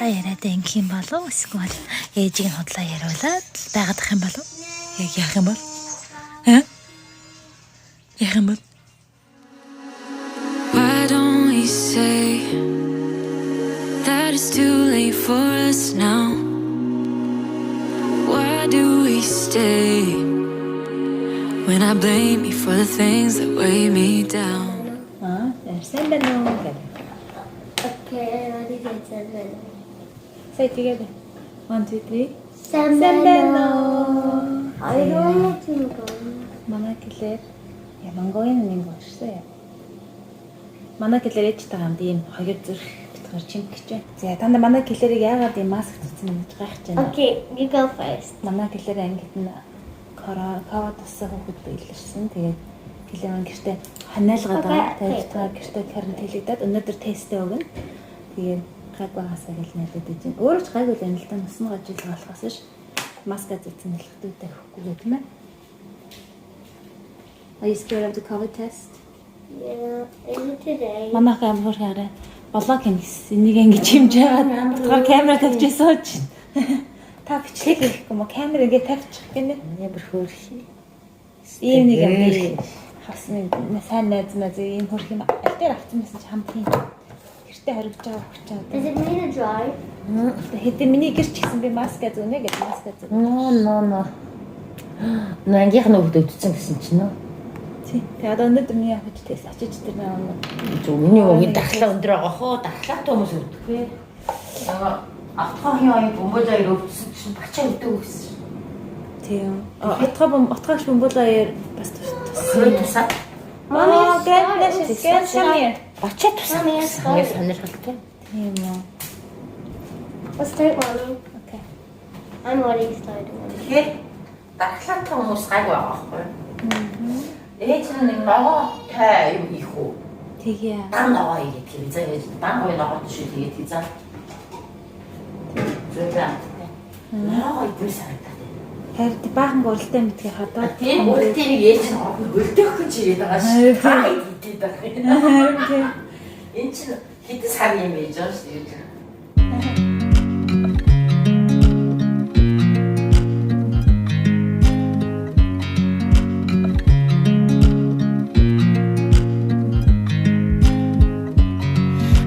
Худлаа яриад ингэх юм болов эсвэл ээжийг нь худлаа яриулаад байгаад ах юм болов? Яг яах юм бол? Аа? Яах юм бол? Why don't we say that it's too late for us now? Why do we stay when I blame you for the things that weigh me down? Аа, сайн байна уу гэдэг. Okay, I already did seven. Say together. 1 2 3. Seven. Сайн байна уу? Are you going to go? Манай Клэр яа Монголын нэг уншсан яа. Манай Клэр ээжтэйгээ хамт ийм хоёр зүрх битгаар чимх гэж байна. За та нар манай Клэрийг яагаад ийм маск зүтсэн юм гэж гайхаж байна. Okay, you go first. Манай Клэр ангид нь ковид болсон хүүхэд илэрсэн. Тэгээд Клэр маань гэртээ ханиалгаад байгаа. Тэгээд битгаар гэртээ карантинлэгдээд өнөөдөр тестээ өгнө. Тэгээд гайг байгаасаа гэж найдаад байж байна. Өөрөө ч гайгүй л юм л да, нусан гажил болохоос ш маска зүтсэн нэлэхдүүтэй өгөхгүй гэх юм ээ. Are you scared of the COVID test? Yeah, is it today? Манайх амар хараа. Болоо гинэс. Энийг ингэж хэмж яагаад бутгаар камера тавьж сууж. Та бичлэг хийхгүй мө камер ингэ тавьчих гинэ. Ямар хөөрхий. Ийм нэг юм дээр хавсан нэг сайн найз найз ийм хөрх юм аль дээр авсан байсан чи хамт хийн. Гэртээ хоригдож байгаа хөх чаа. Does it mean to drive? Хэдий миний гэр ч гэсэн би маска зүүнэ гэж маска зүүнэ. Ноо ноо ноо. Нангийнх нь өвд өвдсөн гэсэн чинь нөө. Тий. Тэгээ одоо өнөөдөр миний явж тест очиж тэр нэг Зүг миний өгийн дархлаа өндөр байгаа хоо, дархлаатай хүмүүс өвдөхгүй. Аа, автохын оюун бөмбөл хоёр өвдсөн чинь бачаа өвдөг гэсэн. Тийм. Отгоо бом отгоогч бөмбөл хоёр бас туссан. Хөрөө тусаад Oh, goodness, come here. бачаа тусаад Mommy, гэсэн. Хамгийн сонирхолтой. Тийм үү. Let's start, Mommy. Okay. I'm already started. Mommy. Тэгэхээр дархлаатай хүмүүс гайгүй байгаа байхгүй юу? Ээж нь нэг ногоотой юм хийх үү? Тэгээ. Дан ногоо хийгээд тийм за ээж дан гоё ногоотой шүү тэгээд тий за. Зөв за. Ногоо идмээр санагдаад. Харин баахан гурилтай мэдгээ ходоод Тийм гурилтыг нэг ээж нь хөлдөөх гэж ирээд байгаа шүү. Та идэд байгаа юм. Харин тийм. Энэ чинь хэдэн сарын юм ээж байгаа шүү дээ.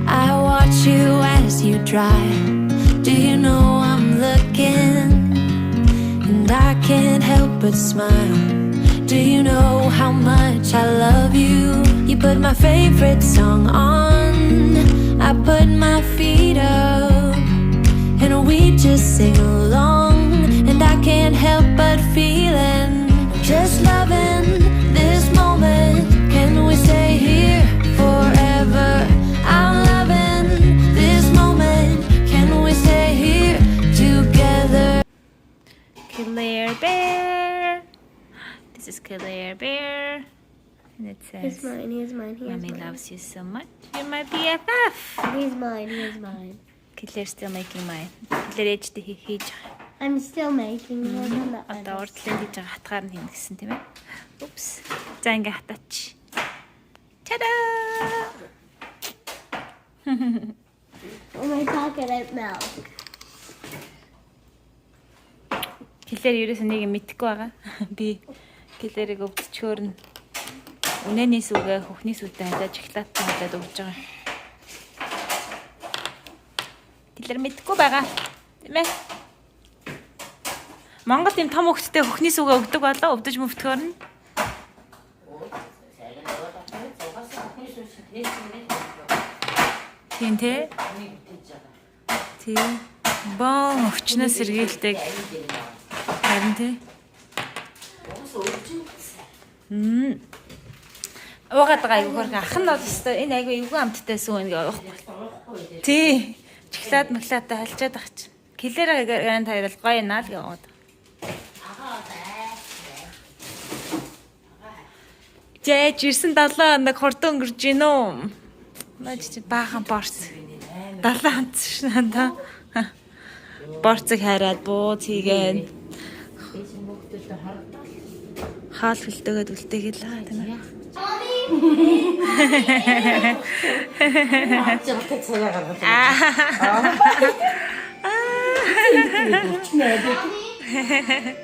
I watch you as you drive. Do you know I'm looking? And I can't help but smile. Do you know how much I love you? You put my favorite song on. I put my feet up. And we just sing along. And I can't help but feeling just loving this moment. Can we stay here forever? I'm loving this moment. Can we stay here together? Claire Bear. This is Claire Bear. And it Here's says, mine, here's mine, here's Mommy mine. loves you so much. You're my BFF. Here's mine, here's mine. Claire still making mine. Claire ээжтэй хийж байгаа. I'm still making one. Одоо урдлын хийж байгаа хатгаар нь хийнэ гэсэн тийм ээ. Oops. За ингээ хатаач. Ta-da! Oh my pocket, it milk. Клэр ерөөсөө нэг юм мэдэхгүй байгаа. Би Клэрийг өвдчихөөр нь үнэний сүүгээ хөхний сүүтэй халиад шоколадтай халиад өгч байгаа. Клэр мэдэхгүй байгаа. Тийм ээ. Монгол ийм том хөхтэй хөхний сүүгээ өгдөг болоо өвдөж мөвдөхөөр нь. Сайхан нөгөө зугаас хөхний сүү шиг хийсэн. Тийм тий. Нэг бүтээж байгаа. Тийм. Бон өвчнөөс сэргийлдэг. Харин тий. Угсаа өвчин. Уугаад байгаа айгуу хөрхөн ах нь бол өстой энэ айгуу эвгүй амттай сүү ингээ уухгүй. Уухгүй. Тий. Шоколад маклаатай халчаад ах чи. Клэр гэрэн таяр л гоё наа л яваад. Агаа Жээж ирсэн 7 хоног хурдан өнгөрч гин үү? Наач чи баахан борц. 70 хандсан шин та. Борцыг хайраад бууз хийгээд Ээж мөгтөлд хорогдол. хаал хөлтөөгөөд үлдээгээл байгаа тийм ээ. Mommy, Чи батай царай гаргаж байгаа.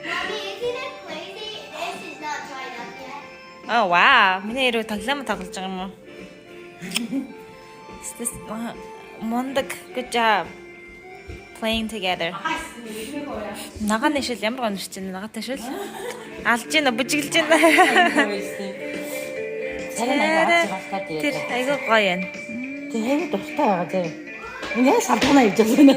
Mommy, isn't it crazy? This is not dried up yet. Oh wow. Миний эрүү тоглоом тоглож байгаа юм уу? This мундаг, good job playing together. Наган ишэл ямар гонорч байна, нагатай шил. Алж гинэ, бүжиглж гинэ. Царай нэг авч байгаа. Тэр айгүй гоё юм. Тэр хайр дуртай байгаа зэ. Энэ яг салбана явж байгаа юм.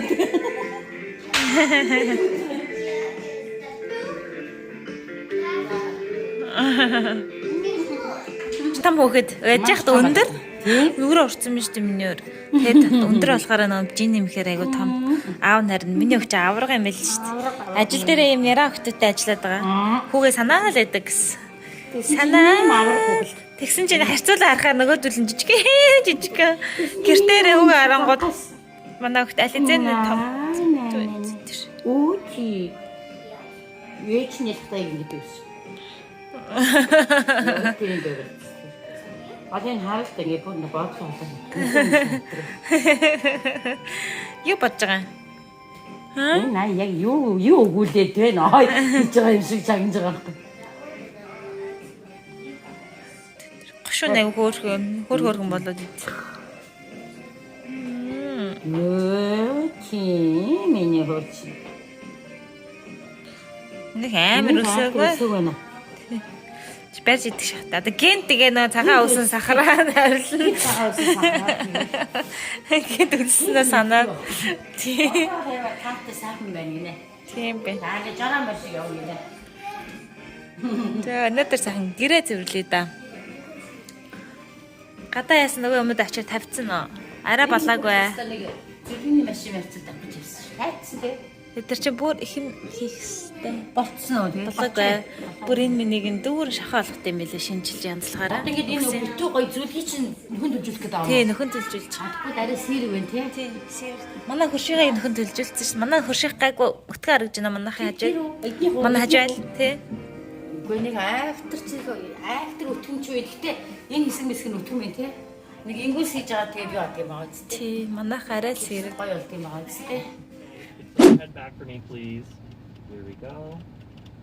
Там хөөхөд яаж яхад өндөр. Нүрээ урцсан биз дээ миний өөр. Тэгээд өндөр болохоор нөө жин нэмэхээр айгүй том. Аав нь харин миний өгч авраг юм байл шүү дээ. Ажил дээрээ юм яраа өгтөдтэй ажиллаад байгаа. Хүүгээ санаа л байдаг гэсэн. Санаа авраг хүүхэл. Тэгсэн чинь харьцуулаа харахаар нөгөөдөл нь жижиг жижиг. Гэртээрээ хүүгээ харангууд манай өгт ализэн том. Үүти. Вэч нэлтэй ингэж үс. Тэр энэ дээр. Одоо энэ харалт ингэ бүр бодлоо болоо. Юу бодож байгаа юм? Энэ наа яг юу юу өгүүлээд байна аа гэж байгаа юм шиг чагнаж байгаа байхгүй. Гошуун аяг хөөрхөн хөөр хөөрхөн болоод ид. Үүти миний хөөч. Нэг амар өсөөгүй. Өсөөг байна. Чи барьж идэх шахта. Одоо гент тэгээ нөө цагаан өвсөн сахараа харилна. Цагаан өвсөн сахараа. Гент өлснөө санаад. Тийм. Таатай сайхан байна гинэ. Тийм бэ. За ингэ жаран мөр шиг явна гинэ. За өнөөдөр сайхан гэрээ цэвэрлэе да. Гадаа яасан нөгөө юмуд очиж тавьчихсан уу? Арай болоогүй. Нэг зүрхний машин барьцаад авч явсан шүү. Тайцсан тий. Тэр чинь бүр их юм хийх хэвээр. Болцсон уу тий. Болоогүй. Бүр энэ миний дүүр шахаа болгох юм билээ шинжилж янзлахаараа. Одоо ингээд энэ бүтүү гоё зүйлхий чинь нөхөн төлжүүлэх гэдэг аа. Тий, нөхөн төлжүүлж. Чадахгүй арай сэрэг байна тий. Тий, сэр. Манай хөршийнхээ нөхөн төлжүүлсэн шин. Манай хөрших гайгүй өтгөн харагдж байна манайхын хажуу. Манай хажуу аль тий. Үгүй нэг айхтар чи айхтар өтгөн чи үйл. Гэтэ энэ хэсэг мэсэг нь өтгөн байна тий. Нэг ингүүс хийж байгаа тэгээ би бод юм байгаа зү. Тий, манайх арай л сэрэг. Гоё болд юм байгаа зү тий. Head back for me, please. Here we go.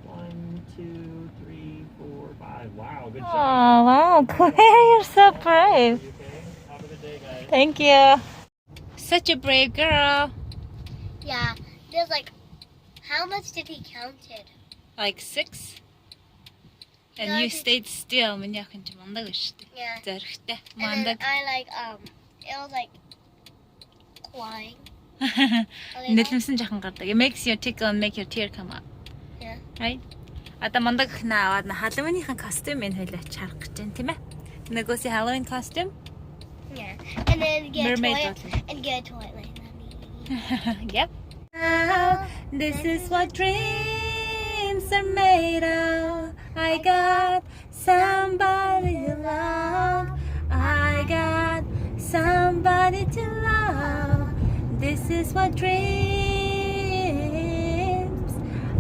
One, two, three, four, five. Wow, good job. Oh, wow, Claire, you're so brave. You okay? Have a good day, guys. Thank you. Such a brave girl. Yeah, there's like, how much did he count it? Like six. And you stayed still. Миний охин ч мундаг биш үү? Yeah. Зоригтой. And then Мундаг. I like it was like crying. A little. Нэлэмсэн жахан гардаг. It makes your tickle and make your tear come up. Yeah. Right? Одоо мундаг охин аваад Halloween-ийн костюм энэ хоёлаа харах гэж байна, тийм ээ? Wanna go see Halloween costume? Yeah. And then get a Mermaid toy bottle. and get a toy like mommy. Yep. This is what dreams are made of. I got somebody to love. I got somebody to love. This is what dreams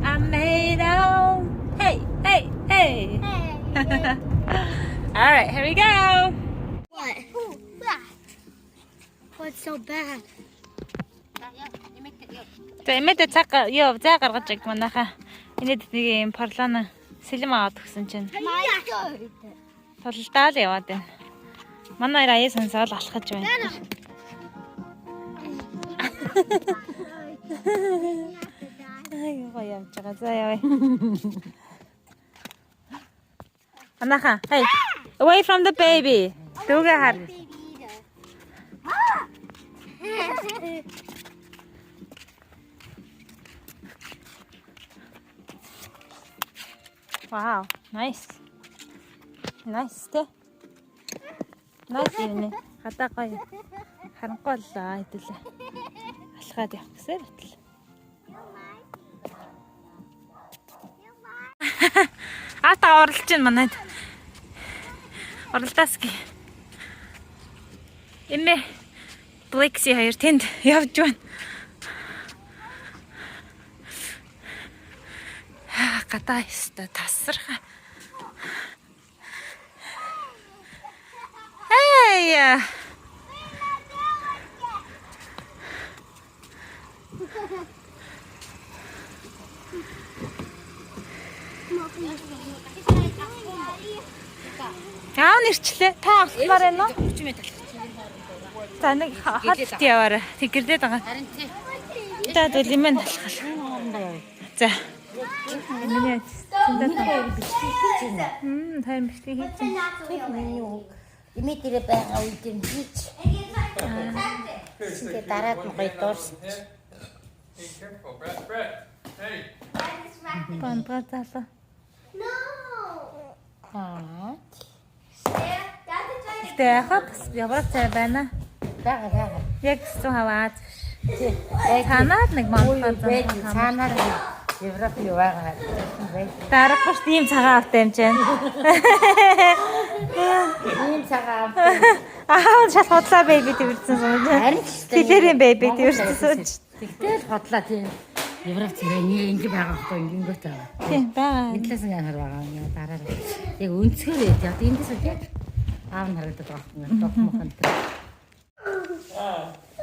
are made of. Hey, hey, hey. Hey. All right, here we go. What? Ooh, ah. What's so bad? За эмээдээ цаг ёо зай гаргаж иг манайхаа. Энэд нэг юм парлана сэлэм аваад өгсөн чинь My God. тулдаа л яваад байна. Манай хоёр аяа сонсоол алхаж байна. Ай гоё явж байгаа. За явъя. Манайхаа hey, away from the baby. Дүүгээ хар. Baby. Wow, nice. Nice тэ. Nice юм. Гадаа гоё. Харанхуй боллоо хэдүүлээ. Алхаад явах гэсэн байтал. Ата оролж чинь манайд. Оролдоос ги. Эмээ Блэкси хоёр тэнд явж байна. Аа, гадаа ёстой тасархай. Hey. Аав нэрчлээ. Та алхмаар байна уу? 30 м алхах. За, нэг хад яваарай. Тэг гэрлээд байгаа. Харин тий. За, тэгвэл юм алхал. За. Миний тайм бичлэг хийж байна. Миний үг. Эмээ дээрээ байгаа үед нь хийж. Тэгээ дараад нь гоё дуурсан. Hey, careful, Brett, Brett. Hey. Бандгаа залуу. No. Аа. That's Гэтэ яхаа бас яваар цай байна. Бага бага. Яг зүүн хаваад биш. Тий. Цаанаад нэг мандгаа Байж зам. цаанаар Европ юу байгаа. Байж. Дарахгүй ш ийм цагаан автай юм чинь. Ийм цагаан автай. Аа, шал худлаа baby тэрсэн сууж. Харин ч гэсэн Тэлэрийн baby тэрсэн сууж. Тэгтэл хотлаа тийм. Европ царай нэг ингэ байгаа байхгүй ингэнгүүт байгаа. Тийм байгаа. Энэ талаас ингэ хар байгаа юм дараа. Яг өнцгөр яд. Яг эндээс яг аав нь харагдаад байгаа байхгүй дох мохон тэр.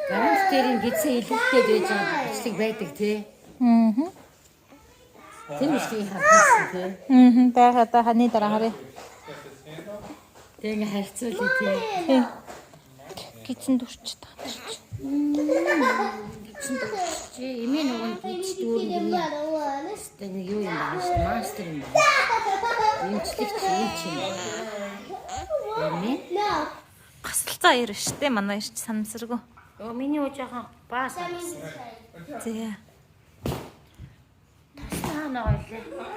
Гарант дээр энэ гидсэн илэрхтэй байж байгаа бичлэг байдаг тий. Аа. Тэр бичлэгийг харсан тий. Аа. Байгаа да ханы дараа харъя. Тэг ингэ харьцуулъя тий. Гидсэн дүрч та. Гидсэн чи эмээ нөгөө нь гидс дүүрэн гинэ. Тэ нэг юу юм байна шүү. Мастер юм байна. Эмчлэгч эмч юм байна. Эмээ. No. Гасалцаа хоёр штэ манай ирч санамсаргүй. Оо, миний уу жоохон баас. Зэ. Тасна хаа гоёлээ.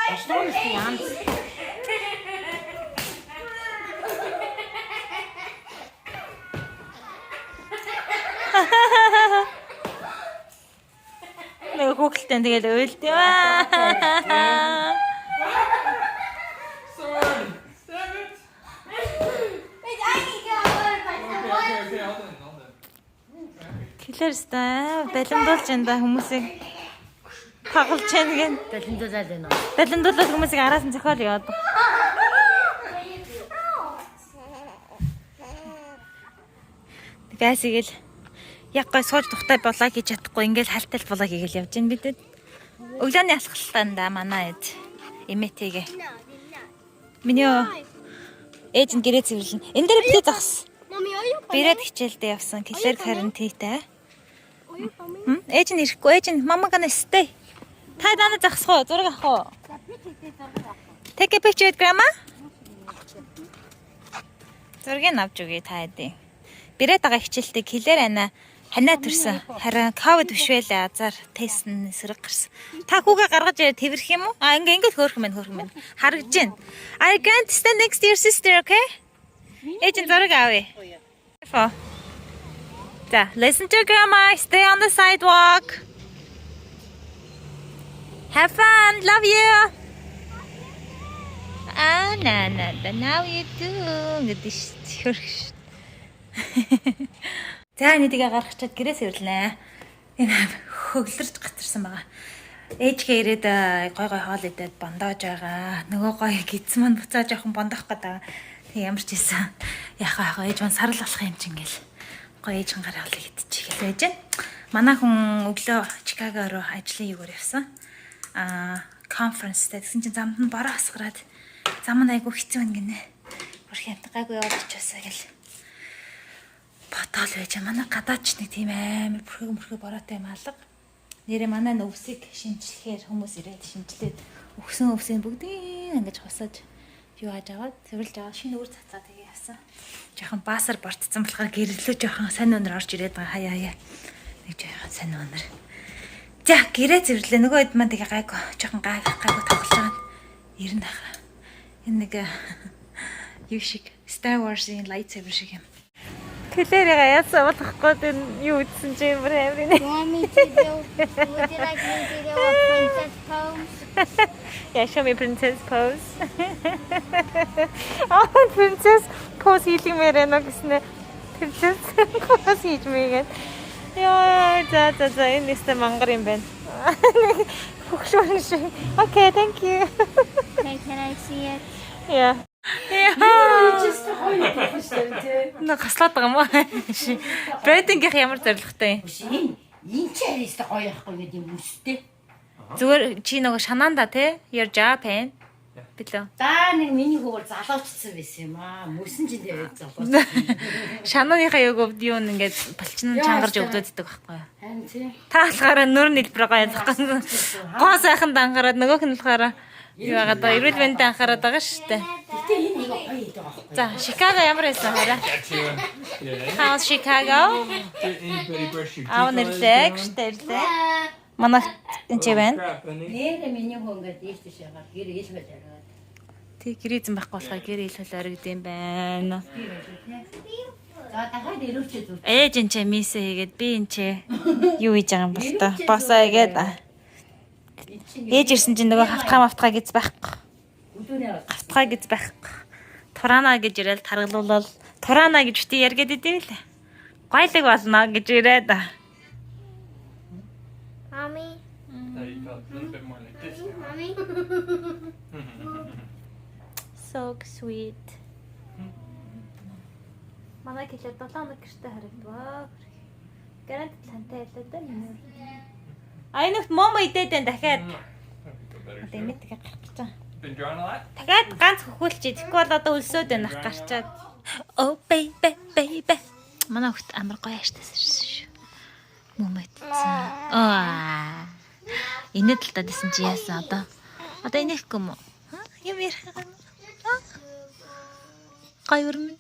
Башлуун янз. Нэг хүүхэлтэй тэгэл уйлд юм аа. Sword! Stab it! Wait, I need to learn myself. Okay, hold on, hold on. Клэрстэй балимдуулж энэ да хүмүүсийг тоглож яана гэн. Балиндуулаад байна. Балимдуулаад хүмүүсийг араас нь зохиол яваад. Гайсыг л яг гой сууж тухтай болоо гэж чадахгүй ингээл халтал болоо хийгээл явж гин бидэд. Өглөөний алхалтаа да манай эд эмээтэйгээ. No, did not. Миний ээж нь гэрээ цэвэрлэн. Энэ дээр битээ зогс. Mommy, are you coming? Бирэд хичээлдээ явсан. Клэр карантинтай. Are you coming? Хм? Ээж нь ирэхгүй. Ээж нь мама gonna stay. Та дана зогсох уу? Зураг авах уу? Take a picture with grandma. Зургийг авч өгье та хэдийн. Бирэд байгаа хичээлтэй Клэр ана ханаа төрсөн. Харин ковид биш байлаа. Азар тест нь сэрэг гарсан. Та хүүгээ гаргаж ирээ тэрэх юм уу? А, ингээ ингээ хөөрхөн байна, хөөрхөн байна. Харагдаж байна. I can't stand next to your sister, okay? Ээж нь зураг авъя. For. За, listen to grandma, stay on the sidewalk. Have fun. Love you. Ah, на на на now you do гэдэг шүү дээ. Хөрх шүү. За, энэ тгээ гаргачаад гэрээс ирлээ. Энэ хөглөрч гацарсан байгаа. Ээжгээ ирээд гой гой хоол идээд бондоож байгаа. Нөгөө гой гидс маань буцаа жоохон бондох гээд байгаа. Тэг ямар ч ийсэн. Яхаа яхаа ээж маань сарал болох юм чинь гэл. Гой ээж гараа хоолыг идчих гэл байж байна. Манай хүн өглөө Чикаго руу ажлын югаар явсан. Аа, конференстэй. Тэгсэн чинь замд нь бороо асгараад зам нь айгүй хэцүү байна гинэ. Бүрх юмт гайгүй яваад очиосаа гэл ботоол байж. Манай гадаач нэг тийм амар бүрхэг мөрхөг бороотой юм алга. Нэрээ манай өвсийг шинчлэхээр хүмүүс ирээд шинчлээд өгсөн өвсийг бүгдийг ингэж хусаж юу ааж аваад цэвэрлж аваад шинэ үр цацаа тэгээ явсан. Жохон баасар бортцсон болохоор гэрлөө жохон сайн өнөр орж ирээд байгаа, хаяа хаяа. Нэг жохон сайн өнөр. За, гэрээ цэвэрлээ. Нөгөө хэд маань тэгээ гайгүй жохон гайгүй тоглож байгаа нь ер нь ахаа. Энэ нэг юу шиг Star Wars-ын lightsaber шиг юм. Клэрэга яасан болохгүй энэ юу үзсэн чинь бүр амар нэ. You want me to do? Would you like me to do a princess pose? Yeah, show me princess pose. Oh, princess pose хийлгэмээр байна гэснэ. Princess pose хийж мэйгээд. Яа, за за за, энэ нэстэ мангар юм байна. Хөгшөөн шиг. Okay, thank you. Okay, can I see it? Яа. Чи гоё шүү дээ. Нэ гаслаад байгаа юм уу? Брендингийнх ямар зорилготой юм? Биш энэ энэ чи арайстай гоё яахгүй ингээд юм үстэй. Зүгээр чи нөгөө шанаанда те? Your Japan. Билүү. За нэг миний хөвөр залуучсан байсан юм аа. Мөсөн чинь тавиад залууч. Шанааныхаа юг өвд юу ингээд булчин чангарч өвдөддөг байхгүй юу? Харин тий. Та болохоор нүр нийлбэр гоё язахгүй. Гоо сайхан дангараад нөгөөх нь болохоор юу яагаад байгаа эрүүл мэндэд анхаарат байгаа шүү дээ. Гэтэ энэ нэг гоё гэдэг байгаа байхгүй. За, Chicago ямар байсан хараа? Got you. Yeah. How's Chicago? Did anybody brush your teeth? Аав while нэрлээ, I was гэртээ ирлээ. Манайх энэ ч байна. gone? Crap, honey. Нэрэ миний хөө ингээд ийш тийш яагаад гэр ил хөл яриад. Тэг гэр эзэн байхгүй болохоор гэр ил хөл оригд юм байна. За дахиад ирүүлчихээ зүр. Ээж энэ ч мисээ хийгээд би энэ ч юу хийж байгаа юм бол та. Босоо хийгээд. Ээж ирсэн чинь нөгөө хавтгаа мавтгаа гэж байхгүй. Өдөөнөө бас. Хавтгаа гэж байхгүй. Турана гэж ирээл таргалуулал Турана гэж бити ярьгээд идэв лээ. Гойлог болно гэж ирээд. Mommy, Thought you felt a little bit more like this now. mommy. So sweet. Манай хэлээ 7 хоног гэрте харагдваа. Гарант тантай ялаа да миний. Ая нүхт момо идээд байна дахиад. That'd be better. Одоо эмээ тэгээ гарах гэж байгаа. Been drawing a lot? Дахиад ганц хөхүүлчих. Тэгэхгүй бол одоо өлсөөд байна ах гарчаад. Oh baby baby. Манай хөхт амар гоё аштаас ирсэн шүү. Момо идсэн. Аа. Инээ талтаад исэн чи яасан одоо? Одоо инехгүй юм уу? Ха? Юм ярих юм уу? Ха? Гоё өрмөн.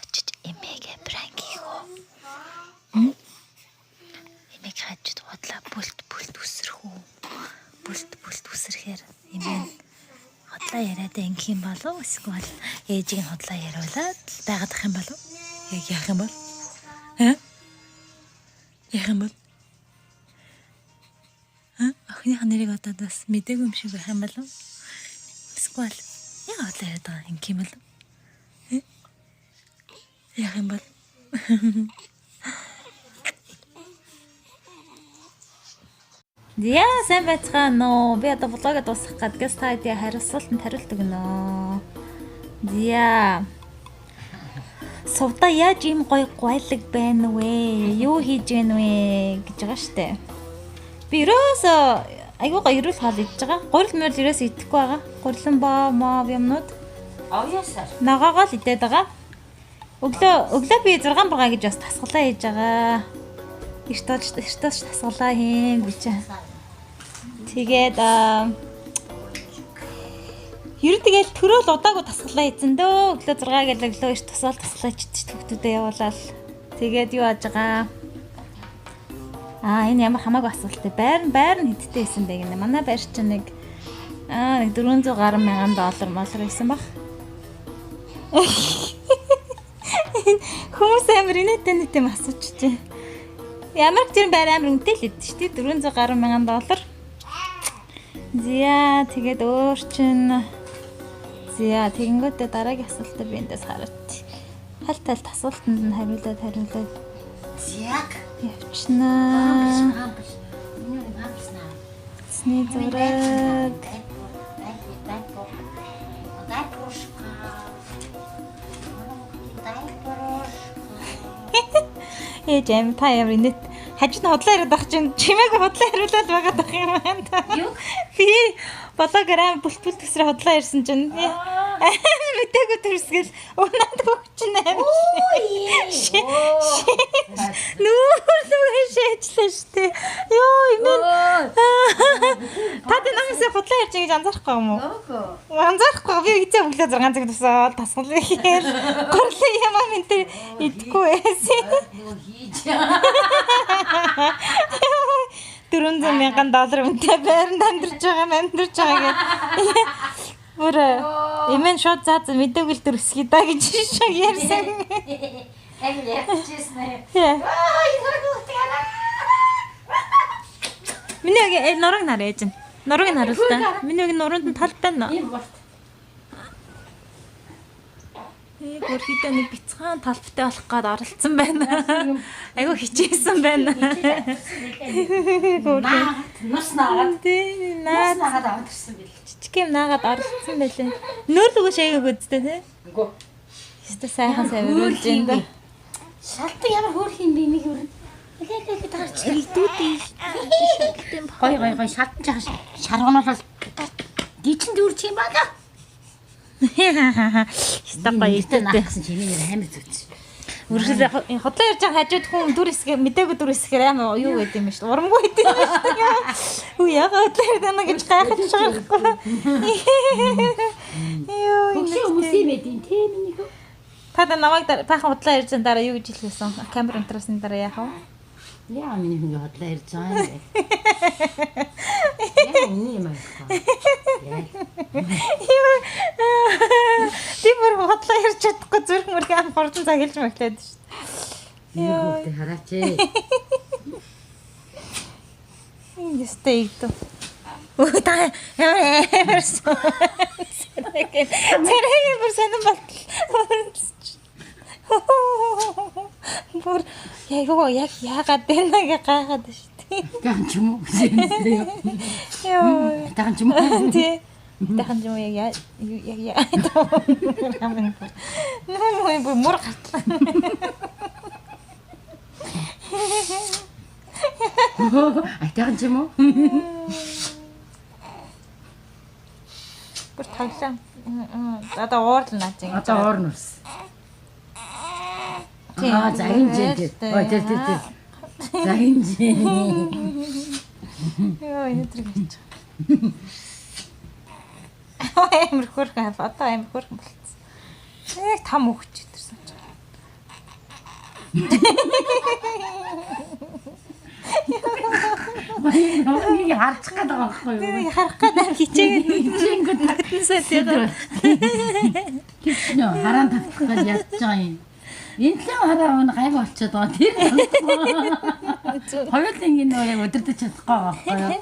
Очиж эмээгээ пранк хийх үү? Хм? Эмээг хажууд худлаа бүлт бүлт үсрэх үү? Бүлт бүлт үсрэхээр эмээ нь худлаа яриад ингэх юм болов эсвэл ээжийг нь худлаа яриулаад байгаад ах юм болов? Яг яах юм бол? Ха? Яах юм бол? Ха? Охиных нэрийг одоо бас мдээгүй юм шиг байх юм болов? Эсвэл яг худлаа яриад байгаа ингэх юм болов? Хэ? Яах юм бол? Яа, сайн байцгаана уу? Би одоо влогаа дуусгах гээд та хэдийн хариу асуултанд хариулт өгнө. Зя. Сувда яаж ийм гоё гуайлаг байна вэ? Юу хийж байна вэ гэж байгаа штэ. Би ерөөсөө айгуу гоё эрүүл хоол идэж байгаа. Гурил мөрл ерөөсөө идэхгүй байгаа. Гурлан боо моо юмнууд Оёсаар. ногоогоо л идээд байгаа. Өглөө би 6 бургаа гэж бас тасгалаа хийж байгаа. Эрт болж эрт болж тасгалаа хийм гэж. Тэгээд ер нь тэгэл төрөөл удаагүй тасгалаа хийсэн дөө. Өглөө 6 гэл өглөө эрт тусаал тасгалаа чичиж хүүхдүүдээ явуулаад. Тэгээд юу яаж байгаа? Аа энэ ямар хамаагүй асуулт вэ? Байр нь хэдтэй байсан бэ гинэ. Манай байр чинь нэг нэг 400 гаруй мянган доллар молор байсан баг. Хүмүүс амар инээдтэй нэг тийм асууч чи. Ямар ч юм байр амар үнэтэй л идэв шүү дээ. 400 гаруй мянган доллар. Зя тэгээд өөр чин Зя тэгэнгүүтээ дараагийн асуултаа би эндээс хараад. Хал талд асуултанд нь хариулаад Яг. явчихнаа. Памперс. Миний памперс наа. Цэсний зураг. Ээж аим та ямар инээт хажид нь худлаа яриад ах чинь чимээгүй худлаа яриулаад байгаад ах юм байна та. Юу? Би блогер аим бүлт бүлт төсрөө худлаа ярьсан чинь мэдээгүй төрсгөл унаад өгч аим. Нүүр лүгэ шээжлээ штэ. Йоо имэн. Та тэ намсаа худлаа ярьж байгаа гэж анзаарахгүй юм уу? Өөхөө. Анзаарахгүй би хэзээ өглөө 6 цаг тусаад тасгалаа ихээр горлоо юм аа минь тэр идэхгүй байсан. Нөгөө хийж. 400 мянган доллар үнэтэй байранд амьдарч байгаа юм амьдарч байгаа гэд. Бүр эмэн шууд заа заа мэдээгүй л дөрсгий да гэж шиг ярьсан. Яг ярьчихсан ээ. Яа. Аа, энэ хүүхдээ. Миний өг нураг нар ээж нь. Нурыг нь харуул та. Миний өг нуруунд нь тал байна. Ийм болт. Бүр хэдэн нэг бяцхан талбтай болох гээд оролцсон байна. Айгу хичээсэн байна. Наагаад нус наагаад Тий, нус наа наагаад аваад ирсэн бил. жижиг юм наагаад оролцсон байлээ. Нөрлөгөө шаяг үсттэй тий. Үгүй. Өстө сайхан савируулж байна да. Шалтан ямар хөөрх юм бэ нэг юм. Лээ лээ таарч. Ирдүүдийн шалтан Гой гой гой шалтан жах шаргууналал дийчин дүүрч юм байна. Өстө гоё Нэртэй ирдээ. наах гэсэн чинь нэр амар зүтсэн. Үргэлжлээ хотлоо ярьж байгаа хажууд хүн дүр хэсгээ мдээгүй дүр хэсгээр амар юу гэдэг юм бэ шүү. Урамгүй гэдэг юм шүү. Үу яагаад хотлоо ярьж байна гэж гайхаж байгаа байхгүй. Йоо. Хөгшин хүмүүс юм байд юм те миний хөө. Та да намайг баахан худлаа ярьж байгаа дараа юу гэж хэлсэн? Камер унтраасны дараа яах вэ? Яа миний хүн хотлоо ярьж байгаа юм бэ? Яа миний юм аа. Юу? Би бүр худлаа ярьж чадахгүй зүрх мөрх ам хурдан загилж маглаад шүү. Яа хөлтэй хараач ээ. Ястай игдв. Өө та ямар амар царайг царайг бүр сонирн болтол. Бүр яг юу яг яагаад байна гэ гайхаад шүү дээ. Тахан ч юм уу? Йоо. Тахан ч юм уу? Тий. Тахан юм яг яа яг яа. Нөө бүр мөр гартлаа. Айтайхан ч юм уу? Бүр тоглоом. Одоо уурлаа наа чинь. Одоо уурна ус. Тийм. Аа за хинжээ тэр. Ой тэр тэр тэр. За хинжээ. Йоо, энэ тэр гэж. Амар хөөрхөн одоо амар хөөрхөн болцсон. Яг там өгч идэрсэн ч. Нэг харчих гээд байгаа байхгүй юу? Би харах гээд амар хичээгээд Хичээнгүүд нагтансаа тэгээд Тэгснэ хараан тавтах гэж ядж байгаа юм. Энэ л хараа өн гайг болчиход байгаа тэр. Хоёулын энэ яг өдөртөж чадахгүй байгаа байхгүй юу?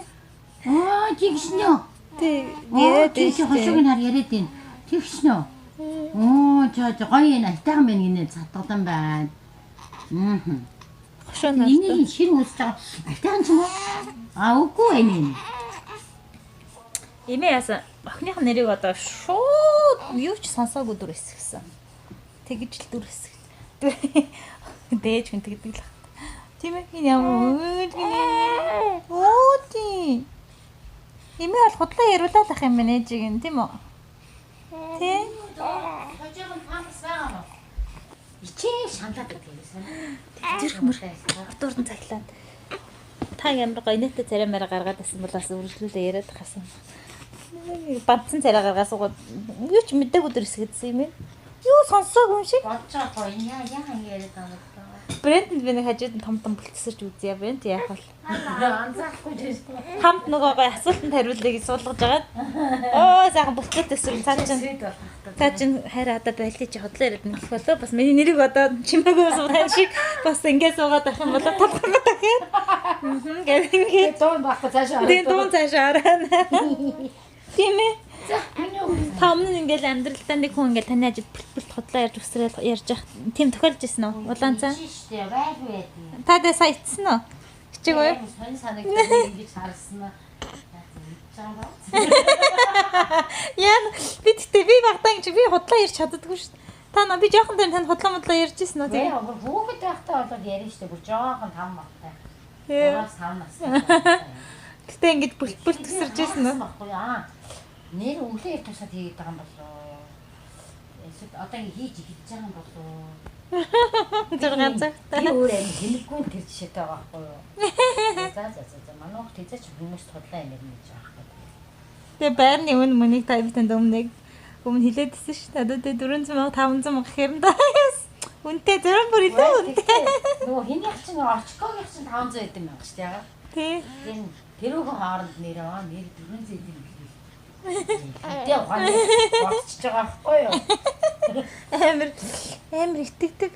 Аа тэгснэ. тий Оо яриад чи байна. хошууг нь хар яриад байна. Тэгснэ. Оо жоо жоо гоё юм айтайхан байна гинэ цатгалан байна. Аа. Хошуу нь Энийг шир үсэж байгаа. Айтайхан ч юм уу? А үгүй байна юм. Эмээ яасан охиных нь нэрийг одоо шууд юу ч сонсоогүй дүр хэсгсэн. Тэгж л дүр хэсэг. Дээж хүн тэгдэг л хат. Тийм ээ энэ ямар үйл гинэ. Оо тийм. Эмээ бол худлаа яриулаа л ах юм байна ээжийг нь тийм үү? Тий. Хожоог нь памперс байгаа мó? Ичээ шаналаад байдаг юм. Зүрх мөр урд урд нь цаглаад. Та ямар гоё нэтэ царай мараа гаргаад байсан бол бас үргэлжлүүлээ яриад хасан. Бантсан царай гаргаа суугаад юу ч мэдээгүй дүр хэсгэдсэн юм байна. Юу сонсоогүй юм шиг. Бодож байгаа хоо энэ яа яа ингэ яриад байгаа юм бэ? Брэнд би нэг хажууд нь том том бүлтсэрч үзье. Брэнд яах вэ? Анзаарахгүй ч юм. Хамт нөгөө гоё асуултанд хариулъя гэж суулгаж агаад. Оо сайхан бүлтгэл төсөр цаа чин Сэд болох та. цаа чин хайр одоо байлээ чи хотлоо яриад нэг болоо бас миний нэрийг одоо чимээгүй суухан шиг бас ингэ суугаад ах юм болоо толгойн дахиад. Мм гэх ингэ. Дуун байхгүй цаашаа. Тийм дуун цаашаа араа. Тийм ээ. За миний үг. Та өмнө нь ингээл амьдралдаа нэг хүн ингээл таны ажил бүлт бүлт хотлоо ярьж үсрээл ярьж явах тийм тохиолж ирсэн үү? Улаан цаа. Шүү дээ. Байлгүй байдیں۔ Та дэ сая ицсэн үү? Хичээгүй юу? Сонь санагдаад ингэж харсан аа. Яа би тэгтээ би багтаа ингэж би худлаа ярьж чаддаггүй шүү дээ. Та наа би жоохон дээр танд худлаа мудлаа ярьж ирсэн үү Тэ тийм? хүүхэд байхдаа болоод ярина шүү дээ. Бүр жоохон там багтай. Тийм. 3-5 нас. Гэтэ ингэж бүлт бүлт төсөрж ирсэн үү? Баггүй аа. Нэр өглөө их тусаад хийгээд байгаа юм болов уу? Эсвэл одоо ингэ хийж эхэлж байгаа юм болов уу? 6 цагт. Би өөр аим тэнэггүй тэр жишээтэй байгаа байхгүй юу? За за за за манай хүүхд хэзээ ч хүмүүс тудлаа юм ярина гэж байгаа байхгүй. Тэгээ байрны үн мөнийг та би танд өмнө өмнө хэлээдсэн шүү дээ. Одоо тэгээ 400 мянга 500 мянга гэхээр нь таас үнэтэй зөрөн бүр илүү үнэтэй. Нөгөө хинийх чинь нөгөө очкоогийнх чинь 500 эдэн мянга шүү дээ ягаа. Тий. Тэр тэрүүхэн хооронд нэр аа нэр 400 эдэн мянга. Тэгээ ухааны бодчихж байгаа байхгүй юу? Амар амар итгэдэг.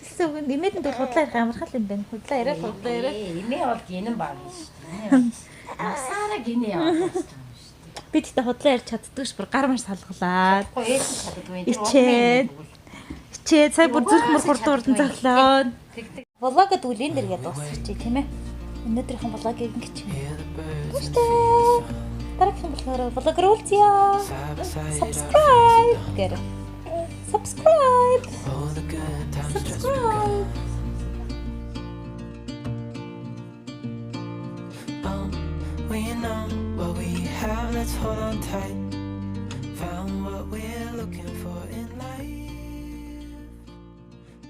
Хэлсэн үг нь эмээдэнд бол худлаа ярих амархан л юм байна. Худлаа яриад худлаа яриад. Эмээ бол гинэн баг шүү дээ. Насаараа гинэ яваад байна шүү дээ. Би тэгтээ худлаа ярьж чаддгүй ш бүр гар маш салгалаад. Гэхдээ ээж нь чаддаггүй. Тэр Ичээд. урдны юм. Хичээ сая бүр зүрх мөр хурдан хурдан цоглоо. Влог дүүлийн дэргээ дуусгачих тийм ээ. Өнөөдрийнхэн влогийг ингэж. Баяртай. Дараагийн влогоор влогоор уулзъя. Subscribe гэр. Subscribe. Subscribe. Oh, we know what we have, let's hold on tight. Found what we're looking for in life.